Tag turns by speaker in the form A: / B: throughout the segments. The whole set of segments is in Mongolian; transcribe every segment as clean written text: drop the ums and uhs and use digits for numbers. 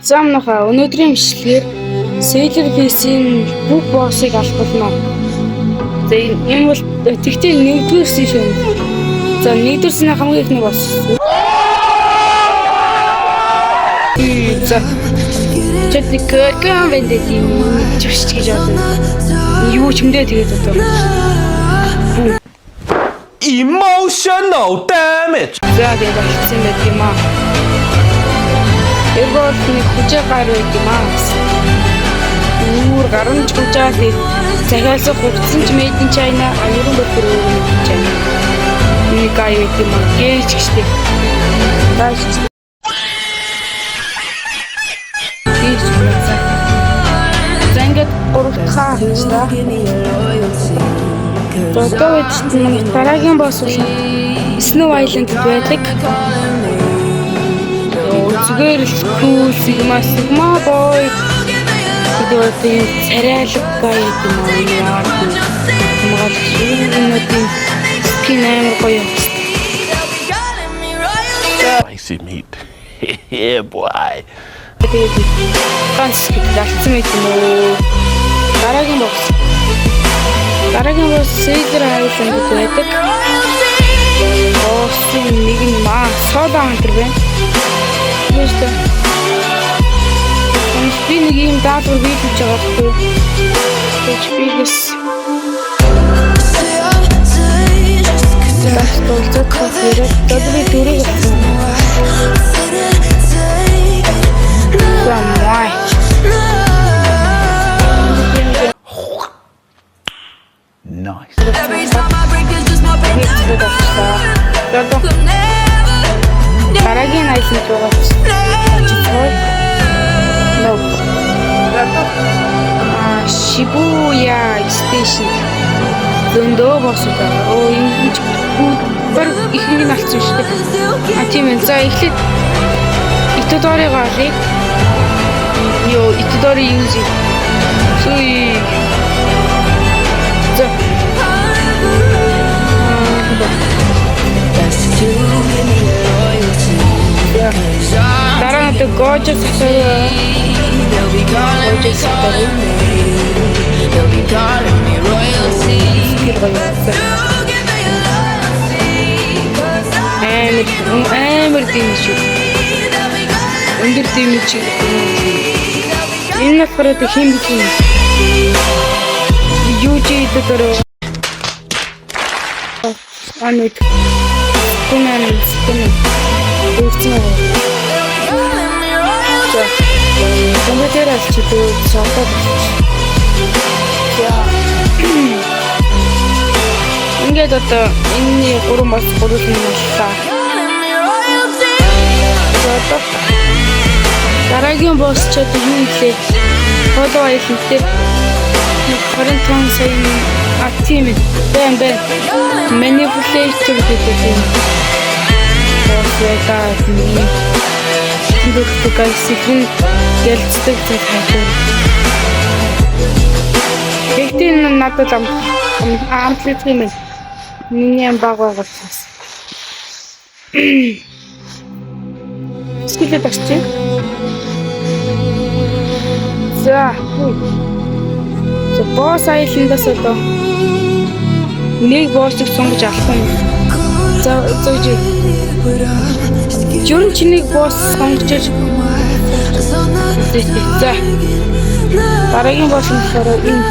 A: За манайхаа өнөөдрийн бичлэгээр Sailor Face-ийн бүх боссыг албална. За энэ бол тэгтээ нэгдүгээр season. За нэгдүгээр season хамгийн ихний босс. За Чэд кэкэн бэндэт юм чивч гэж бодно. Юу ч юмдээ тэгээд одоо.
B: Emotional damage.
A: За тэгээд болцсон байт юм аа. Тэр бол нэг хүчээ гар байт юм аа. Үүр гарамж хүчээ тэгээд захиалсан хувцсан ч made in China, а ерөн бол тэр өөр made in China. Нэг гай байт юм аа. Гээч гэжтэй. Дааш. Тийч байна. За ингээд гурав дахь авчлаа. За одоо үед чинь дараагийн босс бол Snow Island байдаг. Зүгээр л cool Sigma Sigma boy гэдэг одоо юм царайлаг гай гэдэг юм уу яагаад юм хамгаалах юмнуудын skin амар гоё юм.
B: Spicy meat. Yeah, boy.
A: Тэгээд ганц гэдэг алдсан байт юм уу? Дараагийн босс. Дараагийн босс Sailor Island байдаг. Боссын нэг нь маа Soda Hunter байна. Юустай. Би нэг ийм даалгавар биелүүлж байгаа байхгүй юу? Тэгэж би бас тулцаад хэрэг одоо би дөрөв болсон. За май.
B: Nice.
A: Би зүг авчлаа. За одоо дараагийн айланд руугаа очицгоо. No. А Shibuya Station зөндөө босууд байгаа. Оо энэ ч бүр ихэнх нь алдсан шүү дээ. А тийм ээ. За эхлээд Itadori галыг. Йоо, Itadori Yuji. Суи. За. Дараа нь одоо Gojo Satoru. Gojo Satoru. Skill гоё болсон. Амар амар дэмэж шүү. Өндөр дэмэж. Энэ болохоор одоо хэн бих юм? Южи дотор анууд Кунан кунан өөрсөн үү? За. Компьютер алчид содод. За. Ингээд одоо энэний 3 бос 3 юм боллоо. За одоо дараагийн босс ч одоо юу илээ? Hollow Island дээр 25 сая а тийм ээ. Бэн бэн. Manipulator гэдэг юм. Босс байлаа нэг. Тэндээ guys сэтгэн ялцдаг цаг хайлаа. Гэхдээ энэ надад амтлах юм байна. Миний ам баг байгуулсан. Скиллээ дарчих. За. За босс айландаас одоо нэг боссыг сонгож авах юм. За зөөж. Ер нь чи нэг босс сонгож за. Дараагийн босс нь болохоор энэ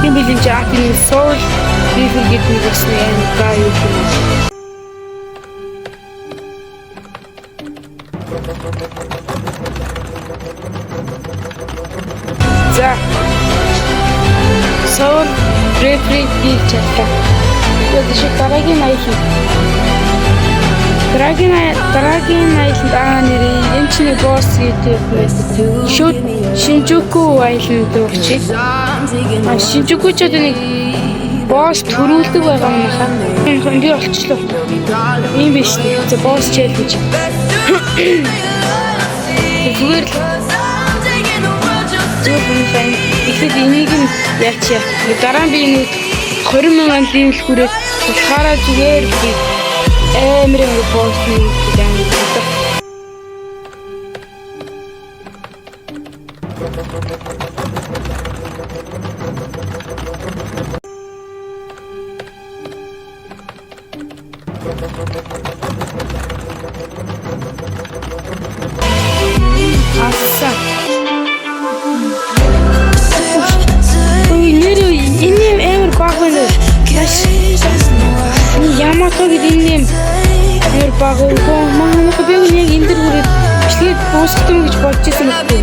A: тийм билэн чи атын Soul River гэдэг нэг босс нэг амар гай юу юм. За. Soul Reaper гэж чадлаа. Тэгээд шиг дараагийн аялал. Дараагийн аялалд аа нэрээ энэ чинь босс гэдэг юм. Шууд Шинжуку аялалд руу очие. А Шинжуку ч одоо нэг босс төрүүлдэг байгаа юм хаа. Би олчлоо. Ийм биш. За босс челленж. Зүгээр л зүгээр юм. Эхлээд энийг нь яачаа. Дараа нь би нэг 20 мянган level хүрээд болохоор зүгээр би амар амар босс нэг гэдэг юм. Алсан. Ой, нэр энэ юм амар баг байна уу? Маш энэ Ямато гэдэг энэ юм амар баг уу? Манай би яг энэ дэр хүрээд бичлэгээ дуусгах юм гэж бодож исэн байхгүй.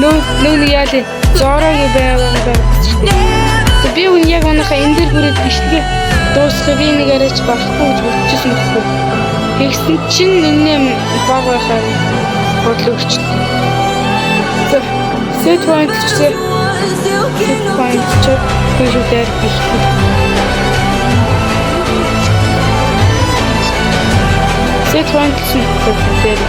A: Нөө нөө яалээ Зорогийн байгаа юм байна. Би үн яг өнөхө энэ дэр хүрээд бичлэгээ дуусгах би нэг арайч барахгүй гэж бодож исэн байхгүй. Тэгсэн чинь энэ юм баг байхаар бодлоо өгчлээ. За, set point чээ. Set point чээ гэжүүдээр бичлээ. Set point гэсэн дээр.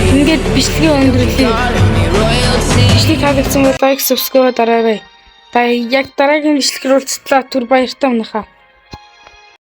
A: Ингээд бичлэгээ өндөрлөе. Бичлэг таалагдсан бол like, subscribe дараарай. Та яг дараагийн бичлэгээр уулзтлаа. Түр баяртай өнөхөө.